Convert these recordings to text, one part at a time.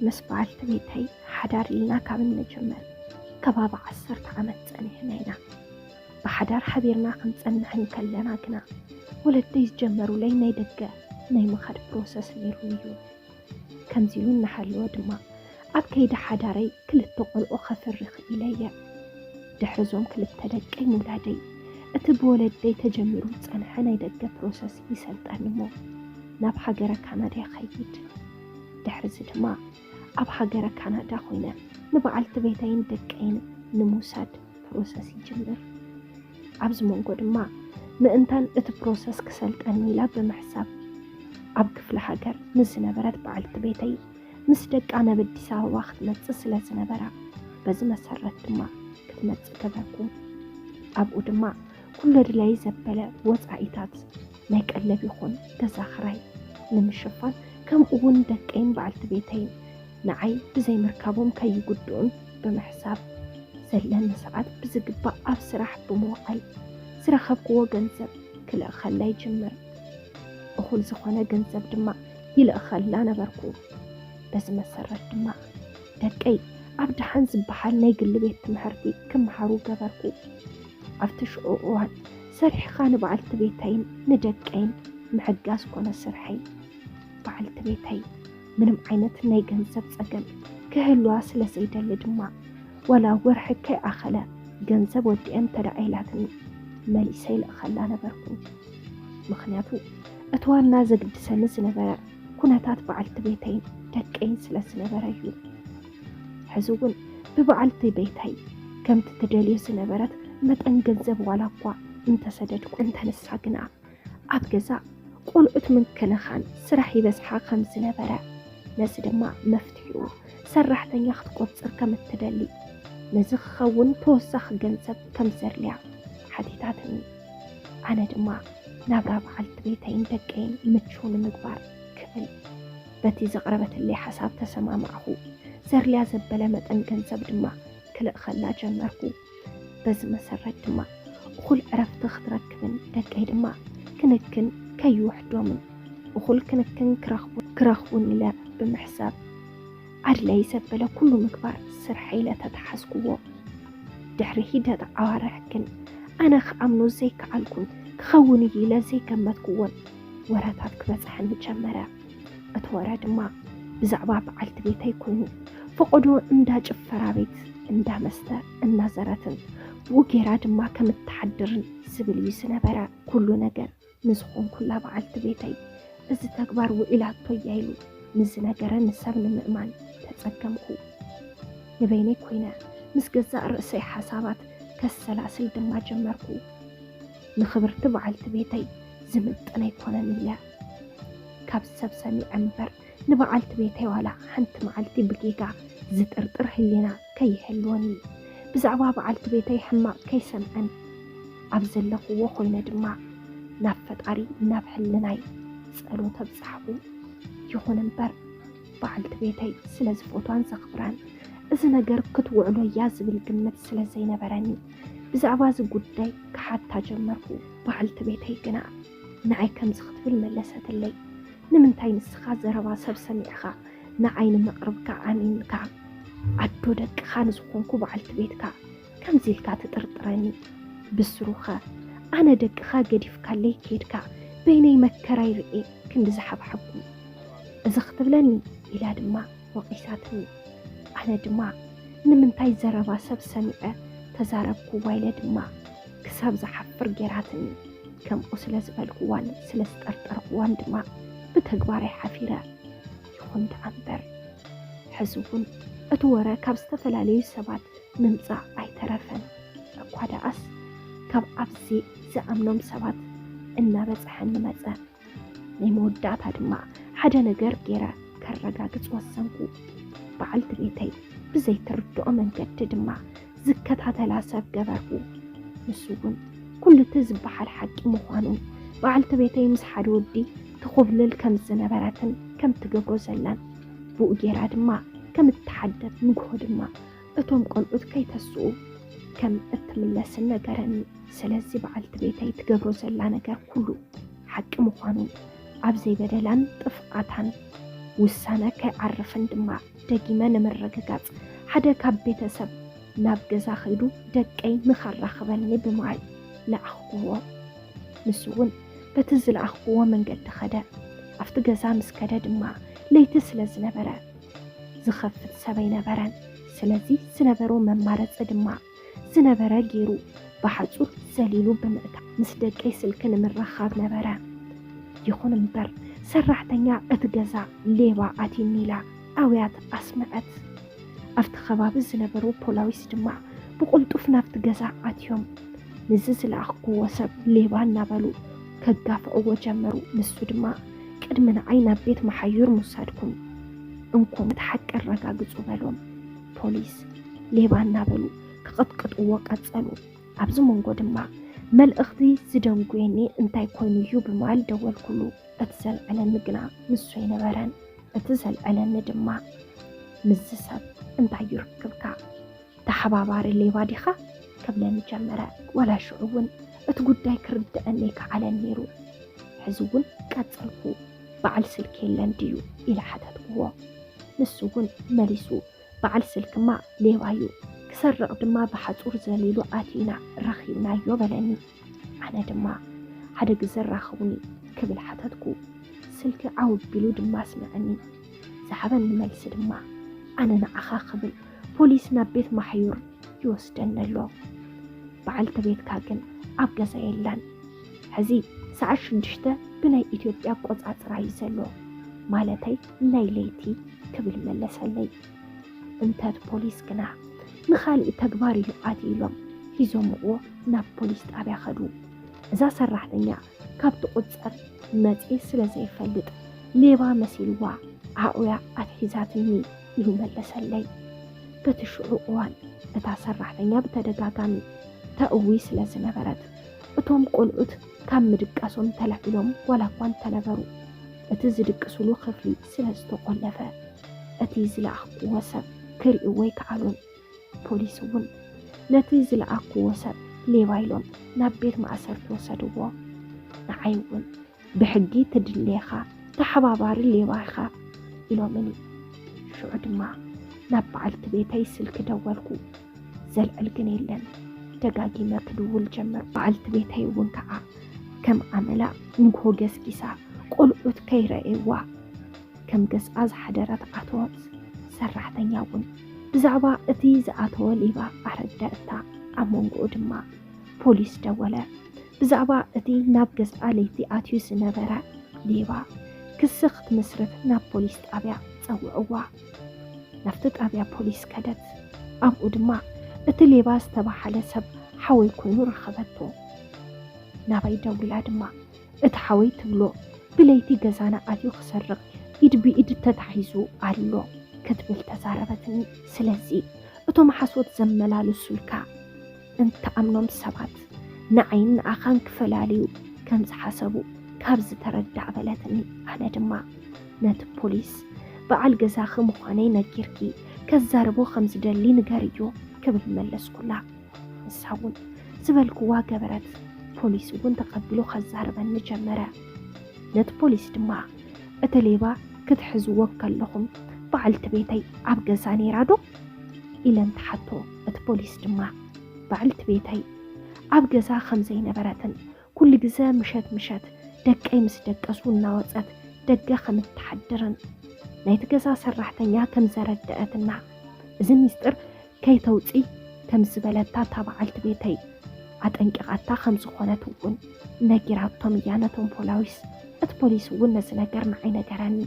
ምስ በዓልቲ ቤተይ ሓዳር ኢልና ካብ እንጅምር ከባቢ ዓሰርተ ዓመት ጸኒሕና ኢና። ብሓዳር ሓቢርና ክንጸንሕ እንከለና ግና፣ ወለደይ ዝጀመሩለይ ናይ ደገ ናይ ምኻድ ፕሮሰስ ነይሩ እዩ። ከምዚ ኢሉ እናሃለወ ድማ፣ ኣብ ከይዲ ሓዳረይ ክልተ ቆልዑ ከፍሪ ክኢለ እየ። ድሕሪ እዞም ክልተ ደቀይ ምውላደይ፣ እቲ ብወለደይ ተጀሚሩ ዝጸንሐ ናይ ደገ ፕሮሰስ ይሰልጠኒ እሞ፣ ናብ ሃገረ ካናዳ ይኸይድ። ድሕሪ እዚ ድማ፣ ኣብ ሃገረ ካናዳ ኮይነ ንበዓልቲ ቤተይን ደቀይን ንምውሳድ ፕሮሰስ ይጅምር። ኣብዚ መንጎ ድማ፣ ምእንታን እቲ ፕሮሰስ ክሰልጠኒ ኢላ ብምሕሳብ፣ ኣብ ክፍለ ሃገር ንዝነበረት በዓልቲ ቤተይ ምስ ደቃ ናብ ኣዲስ ኣበባ ክትመጽእ ስለ ዝነበራ፣ በዚ መሰረት ድማ ክትመጽእ ገበርኩ። ኣብኡ ድማ ኩሉ ኣድላዪ ዘበለ ወጻኢታት፣ ናይ ቀለብ ይኹን ገዛ ክራይ ንምሽፋን፣ ከምኡ እውን ደቀይን በዓልቲ ቤተይን ንዓይ ብዘይምርካቦም ከይጉድኡን ብምሕሳብ፣ ዘለኒ ሰዓት ብዝግባእ ኣብ ስራሕ ብምውዓል፣ ዝረኸብክዎ ገንዘብ ክልእኸላ ይጅምር። እኹል ዝኾነ ገንዘብ ድማ ይልእኸላ ነበርኩ። በዚ መሰረት ድማ፣ ደቀይ ኣብ ደሓን ዝበሃል ናይ ግሊ ቤት ትምህርቲ ክመሃሩ ገበርኩ። ኣብቲ ሽዑ እዋን፣ ሰሪሕኻ ንበዓልቲ ቤተይን ንደቀይን ምሕጋዝ ኮነ ስርሐይ። በዓልቲ ቤተይ ምንም ዓይነት ናይ ገንዘብ ጸገም ክህልዋ ስለ ዘይደሊ ድማ፣ ዋላ ወርሒ ከይኣኸለ ገንዘብ ወዲአ እንተ ደኣ ኢላትኒ፣ መሊሰ ይልእኸላ ነበርኩ። ምኽንያቱ፣ እቲ ዋና ዘግድሰኒ ዝነበረ ኩነታት በዓልቲ ቤተይን ደቀይን ስለ ዝነበረ እዩ። ሕዚ እውን ብበዓልቲ ቤተይ ከምቲ ትደልዮ ዝነበረት መጠን ገንዘብ ዋላ እኳ እንተሰደድኩ፣ እንተ ንሳ ግና ኣብ ገዛ ቆልዑት ምክንኻን ስራሕ ይበዝሓ ከም ዝነበረ፣ ነዚ ድማ መፍትሒኡ ሰራሕተኛ ክትቆጽር ከም እትደሊ፣ ነዚ ክኸውን ተወሳኺ ገንዘብ ከም ዘድልያ ሓቲታትኒ። ኣነ ድማ ናብራ በዓልቲ ቤተይን ደቀይን ምቹው ንምግባር ክብል በቲ ዘቕረበትለይ ሓሳብ ተሰማማዕኹ። ዘድልያ ዘበለ መጠን ገንዘብ ድማ ክልእኸላ ጀመርኩ። በዚ መሰረት ድማ እኹል ዕረፍቲ ክትረክብን ደቀይ ድማ ክንክን ከይውሕዶምን እኹል ክንክን ክረኽቡ-፣ ክረኽቡን ኢለ ብምሕሳብ ኣድላይ ዘበለ ኩሉ ምግባር ስርሐይ ኢለ ተተሓዝኩዎ። ድሕሪ ሂደት ኣዋርሕ ግን ኣነ ክኣምኖ ዘይከኣልኩን ክኸውን እዩ ኢለ ዘይገመትኩዎን ወረታት ክበጽሐኒ ጀመረ። እቲ ወረ ድማ ብዛዕባ በዓልቲ ቤተይ ኮይኑ፣ ፈቐዶ እንዳ ጭፈራ ቤት፣ እንዳ መስተ እናዘረትን ብኡ ጌራ ድማ ከም እትሓድርን ዝብል እዩ ዝነበረ። ኩሉ ነገር ንዝኾንኩላ በዓልቲ ቤተይ እዚ ተግባር ውዒላቶ እያ ኢሉ ንዝነገረኒ ሰብ ንምእማን ተጸገምኩ። ንበይነይ ኮይነ ምስ ገዛእ ርእሰይ ሓሳባት ከሰላስል ድማ ጀመርኩ። ንኽብርቲ በዓልቲ ቤተይ ዝምጥን ኣይኮነን ኢለ ካብ ሰብ ሰሚዐ እምበር፣ ንበዓልቲ ቤተይ ዋላ ሓንቲ መዓልቲ ብጌጋ ዝጥርጥር ህሊና ከይህልወኒ፣ ብዛዕባ በዓልቲ ቤተይ ሕማቕ ከይሰምዐን ኣብ ዘለኽዎ ኮይነ ድማ ናብ ፈጣሪ፣ ናብ ሕልናይ ጸሎት ኣብጻሕኹ። ይኹን እምበር፣ በዓልቲ ቤተይ ስለ ዝፈትዋን ዘኽብራን፣ እዚ ነገር ክትውዕሎ እያ ዝብል ግምት ስለ ዘይነበረኒ፣ ብዛዕባ እዚ ጉዳይ ክሓታ ጀመርኩ። በዓልቲ ቤተይ ግና ንዓይ ከምዚ ክትብል መለሰትለይ፣ "ንምንታይ ንስኻ ዘረባ ሰብ ሰሚዕኻ ንዓይ ንምቕርብካ ኣሚንካ? ኣዶ ደቅኻ ንዝኾንኩ በዓልቲ ቤትካ ከምዚ ኢልካ ትጥርጥረኒ? ብስሩኸ ኣነ ደቅኻ ገዲፍካለይ ከይድካ በይነይ መከራይ ርእየ ክንዲ ዝሓብሓብኩ እዚ ክትብለኒ?" ኢላ ድማ ወቒሳትኒ። ኣነ ድማ ንምንታይ ዘረባ ሰብ ሰሚዐ ተዛረብኩዋ ኢለ ድማ ክሳብ ዝሓፍር ጌራትኒ። ከምኡ ስለ ዝበልኩዋን ስለ ዝጠርጠርኩዋን ድማ ብተግባረይ ሓፊረ። ይኹን ደኣ እምበር፣ ሕዚ እውን እቲ ወረ ካብ ዝተፈላለዩ ሰባት ምምጻእ ኣይተረፈን። እኳ ደኣስ ካብ ኣብዚ ዝኣምኖም ሰባት እናበጽሐኒ መጸ። ናይ መወዳእታ ድማ ሓደ ነገር ገይረ ከረጋግጽ ወሰንኩ። በዓልቲ ቤተይ ብዘይትርድኦ መንገዲ ድማ ዝከታተላ ሰብ ገበርኩ። ንሱ እውን ኩሉ እቲ ዝበሃል ሓቂ ምዃኑን በዓልቲ ቤተይ ምስ ሓደ ወዲ ትኹብልል ከም ዝነበረትን ከም ትገብሮ ዘላን ብኡ ገይራ ድማ ከም እትሓድር፣ ንግሆ ድማ እቶም ቆልዑት ከይተስኡ ከም እትምለስን ነገረኒ። ስለዚ በዓልቲ ቤተይ ትገብሮ ዘላ ነገር ኩሉ ሓቂ ምዃኑን ኣብ ዘይበደላን ጥፍኣታን ውሳነ ከይዓርፍን ድማ ደጊመ ንምርግጋጽ ሓደ ካብ ቤተሰብ ናብ ገዛ ከይዱ ደቀይ ንኸራኽበኒ ብምባል ለኣኽኩዎ። ንሱ እውን በቲ ዝለኣኽኩዎ መንገዲ ኸደ። ኣብቲ ገዛ ምስ ከደ ድማ ለይቲ ስለ ዝነበረ ዝኸፍት ሰብ ኣይነበረን። ስለዚ ዝነበሮ መማረፂ ድማ ዝነበረ ገይሩ ብሓፁር ዘሊሉ ብምእታው ምስ ደቀይ ስልኪ ንምርኻብ ነበረ። ይኹን እምበር ሰራሕተኛ እቲ ገዛ ሌባ ኣትዩኒ ኢላ ኣውያት ኣስምዐት። ኣብቲ ከባቢ ዝነበሩ ፖላዊስ ድማ ብቕልጡፍ ናብቲ ገዛ ኣትዮም ነዚ ዝለኣኽኩዎ ሰብ ሌባ እናበሉ ከጋፍዕዎ ጀመሩ። ንሱ ድማ ቅድሚ ንዓይ ናብ ቤት መሓዩር ምውሳድኩም እንኮም እቲ ሓቂ ኣረጋግፁ በሎም። ፖሊስ ሌባ እናበሉ ክቕጥቅጥዎ ቀጸሉ። ኣብዚ መንጎ ድማ መልእኽቲ ዝደንጉየኒ እንታይ ኮይኑ እዩ ብምባል ደወልኩሉ። እቲ ዘልዐለኒ ግና ንሱ ኣይነበረን። እቲ ዘልዐለኒ ድማ ምስዚ ሰብ እንታይ እዩ ርክብካ? ተሓባባሪ ሌባ ዲኻ? ክብለኒ ጀመረ። ዋላ ሽዑ እውን እቲ ጉዳይ ክርድአኒ ኣይከኣለን ነይሩ። ሕዚ እውን ቀጸልኩ። በዓል ስልኪ የለን ድዩ? ኢለ ሓተትኩዎ። ንሱ እውን መሊሱ በዓል ስልክማ ሌባ እዩ፣ ክሰርቕ ድማ ብሓጹር ዘሊሉ ኣትዩና ረኺብናዮ በለኒ። ኣነ ድማ ሓደ ግዘ ራኸቡኒ ክብል ሓተትኩ። ስልኪ ዓው ኣቢሉ ድማ ኣስምዐኒ። ዝሃበኒ መልሲ ድማ ኣነ ንዓኻ ክብል ፖሊስ ናብ ቤት ማሕዩር ይወስደኒ ኣሎ። በዓልቲ ቤትካ ግን ኣብ ገዛ የላን። ሕዚ ሰዓት ሽዱሽተ ብናይ ኢትዮጵያ ኣቆጻጽራ እዩ ዘሎ፣ ማለተይ ናይ ለይቲ ክብል መለሰለይ። እንተት ፖሊስ ግና ንኻልእ ተግባር እዩ ኣትዩ ኢሎም ሒዞምዎ ናብ ፖሊስ ጣብያ ኸዱ። እዛ ሰራሕተኛ ካብ ትቑጸር መጺኤ ስለ ዘይፈልጥ ሌባ መሲልዋ ኣእውያ ኣትሒዛትኒ ኢሉ መለሰለይ። በቲ ሽዑ እዋን እታ ሰራሕተኛ ብተደጋጋሚ ተእዊ ስለ ዝነበረት እቶም ቆልዑት ካብ ምድቃሶም ተላዒሎም ዋላ እኳ እንተነበሩ እቲ ዝድቅስሉ ክፍሊ ስለ ዝተቆለፈ እቲ ዝለኣኽኩዎ ሰብ ክርእይዎ ኣይከኣሉን። ፖሊስ እውን ነቲ ዝለኣኽዎ ሰብ ሌባ ኢሎም ናብ ቤት ማእሰርቲ ወሰድዎ። ንዓይ እውን ብሕጊ ትድለ ኢኻ፣ ተሓባባሪ ሌባ ኢኻ ኢሎምኒ። ሽዑ ድማ ናብ በዓልቲ ቤተይ ስልኪ ደወልኩ። ዘልዕል ግን የለን። ደጋጊመ ክድውል ጀመርኩ። በዓልቲ ቤተይ እውን ከዓ ከም ኣመላ ንግሆ ገስጊሳ ቆልዑት ከይረእይዋ ከም ገዝኣ ዝሓደረት ኣተወት። ሰራሕተኛ እውን ብዛዕባ እቲ ዝኣተወ ሌባ ኣረደእታ። ኣብ መንጎኡ ድማ ፖሊስ ደወለ። ብዛዕባ እቲ ናብ ገዝኣ ለይቲ ኣትዩ ዝነበረ ሌባ ክሲ ክትምስርት ናብ ፖሊስ ጣብያ ጸውዕዋ። ናብቲ ጣብያ ፖሊስ ከደት። ኣብኡ ድማ እቲ ሌባ ዝተባሃለ ሰብ ሓወይ ኮይኑ ረኸበቶ። ናባይ ደዊላ ድማ እቲ ሓወይ ትብሎ ብለይቲ ገዛና ኣትዩ ክሰርቕ ኢድ ብኢድ ተታሒዙ ኣሎ ክትብል ተዛረበትኒ። ስለዚ እቶም ሓሶት ዘመላልሱልካ እንትኣምኖም ሰባት ንዓይን ንኣኻን ክፈላልዩ ከም ዝሓሰቡ ካብ ዝተረዳእ በለትኒ። ኣነ ድማ ነቲ ፖሊስ በዓል ገዛኺ ምዃነይ ነጊርኪ ከዛርቦ ከም ዝደሊ ንገርዮ ክብል መለስኩላ። ንሳ እውን ዝበልክዋ ገበረት። ፖሊስ እውን ተቐቢሉ ከዛርበኒ ጀመረ። ነቲ ፖሊስ ድማ እቲ ሌባ ክትሕዝዎ ከለኹም በዓልቲ ቤተይ ኣብ ገዛ ነይራ ዶ? ኢለ እንትሓቶ እቲ ፖሊስ ድማ በዓልቲ ቤተይ ኣብ ገዛ ከም ዘይነበረትን ኩሉ ግዘ ምሸት ምሸት ደቀይ ምስ ደቀሱ እናወፀት ደገ ከም እትሓድርን ናይቲ ገዛ ሰራሕተኛ ከም ዘረደአትና እዚ ሚስጥር ከይተውፂ ከም ዝበለታ እታ በዓልቲ ቤተይ ኣጠንቂቓታ ከም ዝኾነት እውን ነጊራቶም እያ ነቶም ፖላዊስ። እቲ ፖሊስ እውን ነዚ ነገር ንዓይ ነገረኒ።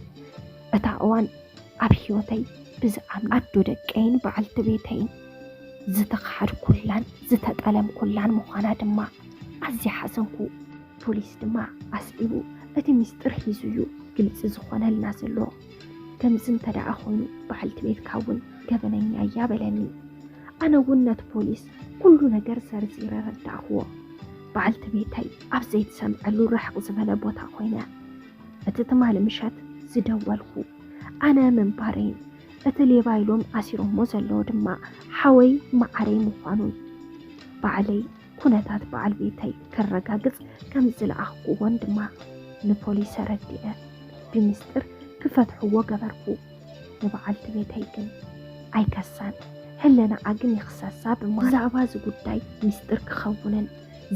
እታ እዋን ኣብ ህይወተይ ብዝኣም ኣዶ ደቀይን በዓልቲ ቤተይን ዝተኸሓድኩላን ዝተጠለምኩላን ምዃና ድማ ኣዝየ ሓዘንኩ። ፖሊስ ድማ ኣስዒቡ እቲ ሚስጥር ሒዙ እዩ ግልፂ ዝኾነልና ዘሎ። ከምዚ እንተ ደኣ ኮይኑ በዓልቲ ቤትካ እውን ገበነኛ እያ በለኒ። ኣነ እውን ነቲ ፖሊስ ኩሉ ነገር ዘርዚረ ረዳእክዎ። በዓልቲ ቤተይ ኣብ ዘይትሰምዐሉ ርሕቕ ዝበለ ቦታ ኮይነ እቲ ትማሊ ምሸት ዝደወልኩ ኣነ ምንባረይን እቲ ሌባ ኢሎም ኣሲሮሞ ዘለዉ ድማ ሓወይ መዓረይ ምዃኑን ባዕለይ ኩነታት በዓል ቤተይ ከረጋግጽ ከም ዝለኣኽኩዎን ድማ ንፖሊስ ኣረዲኤ ብምስጢር ክፈትሕዎ ገበርኩ። ንበዓልቲ ቤተይ ግን ኣይከሳን። ህለናኣ ግን ይኽሰሳ ብማለት ብዛዕባ እዚ ጉዳይ ሚስጥር ክኸውንን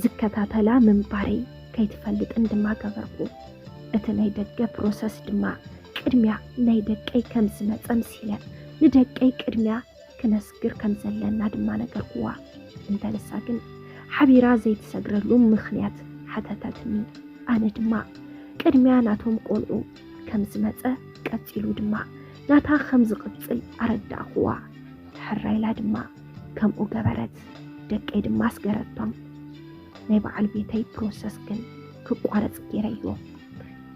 ዝከታተላ ምንባረይ ከይትፈልጥን ድማ ገበርኩ። እቲ ናይ ደገ ፕሮሰስ ድማ ቅድሚያ ናይ ደቀይ ከም ዝመጸ ምሲለ ንደቀይ ቅድሚያ ክነስግር ከም ዘለና ድማ ነገርኩዋ። እንተ ንሳ ግን ሓቢራ ዘይትሰግረሉ ምኽንያት ሓተተትኒ። ኣነ ድማ ቅድሚያ ናቶም ቆልዑ ከም ዝመጸ ቀጺሉ ድማ ናታ ከም ዝቕጽል ኣረዳእኩዋ። ሕራይላ ድማ ከምኡ ገበረት። ደቀይ ድማ ኣስገረቶም። ናይ በዓል ቤተይ ፕሮሰስ ግን ክቋረጽ ገይረዮ።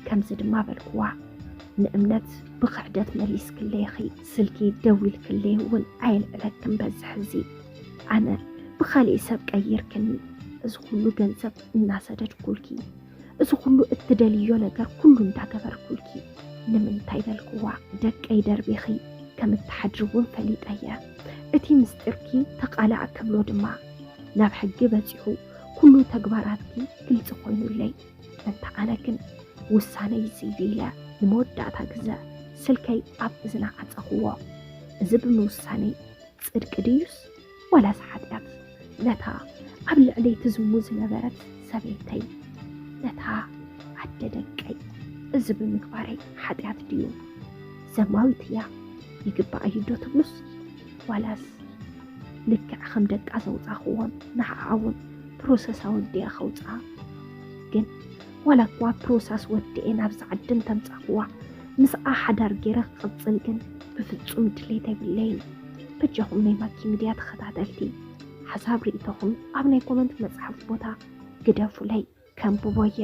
ከምዚ ድማ በልኩዋ፣ ንእምነት ብኽሕደት መሊስክለይ ኢኺ፣ ስልኪ ደዊልክለይ እውን ኣየልዕለክን በዝሕ እዚ። ኣነ ብኻሊእ ሰብ ቀይርክኒ፣ እዚ ኩሉ ገንዘብ እናሰደድኩልኪ፣ እዚ ኩሉ እትደልዮ ነገር ኩሉ እንዳገበርኩልኪ ንምንታይ በልኩዋ። ደቀይ ደርቢኺ ከም እትሓድሪ እውን ፈሊጠየ። እቲ ምስጢርኪ ተቓላዕ ክብሎ ድማ ናብ ሕጊ በጺሑ ኩሉ ተግባራትኪ ግልጺ ኮይኑለይ። እንተ ኣነ ግን ውሳነይ እዚ እዩ ኢለ ንመወዳእታ ግዘ ስልከይ ኣብ እዝና ዓጸኽዎ። እዚ ብምውሳነይ ጽድቂ ድዩስ ዋላስ ሓጢኣት? ነታ ኣብ ልዕለይ ትዝሙ ዝነበረት ሰበይተይ፣ ነታ ኣደ ደቀይ፣ እዚ ብምግባረይ ሓጢኣት ድዩ? ዘማዊት እያ፣ ይግባኣ እዩ ዶ ትብሉስ? ዋላስ ልክዕ ከም ደቃ ዘውጻኽዎም ንዓኣ እውን ፕሮሰሳ ወዲኣ ከውጽኣ? ግን ዋላ እኳ ፕሮሳስ ወዲኤ ናብዚ ዓዲ እንተምጻኽዋ፣ ምስኣ ሓዳር ገይረ ክቕጽል ግን ብፍጹም ድሌት ኣይብለይን። በጃኹም ናይ ማኪ ሚድያ ተኸታተልቲ፣ ሓሳብ ርእይቶኹም ኣብ ናይ ኮመንት መጽሓፍ ቦታ ግደፉለይ፣ ከንብቦ እየ።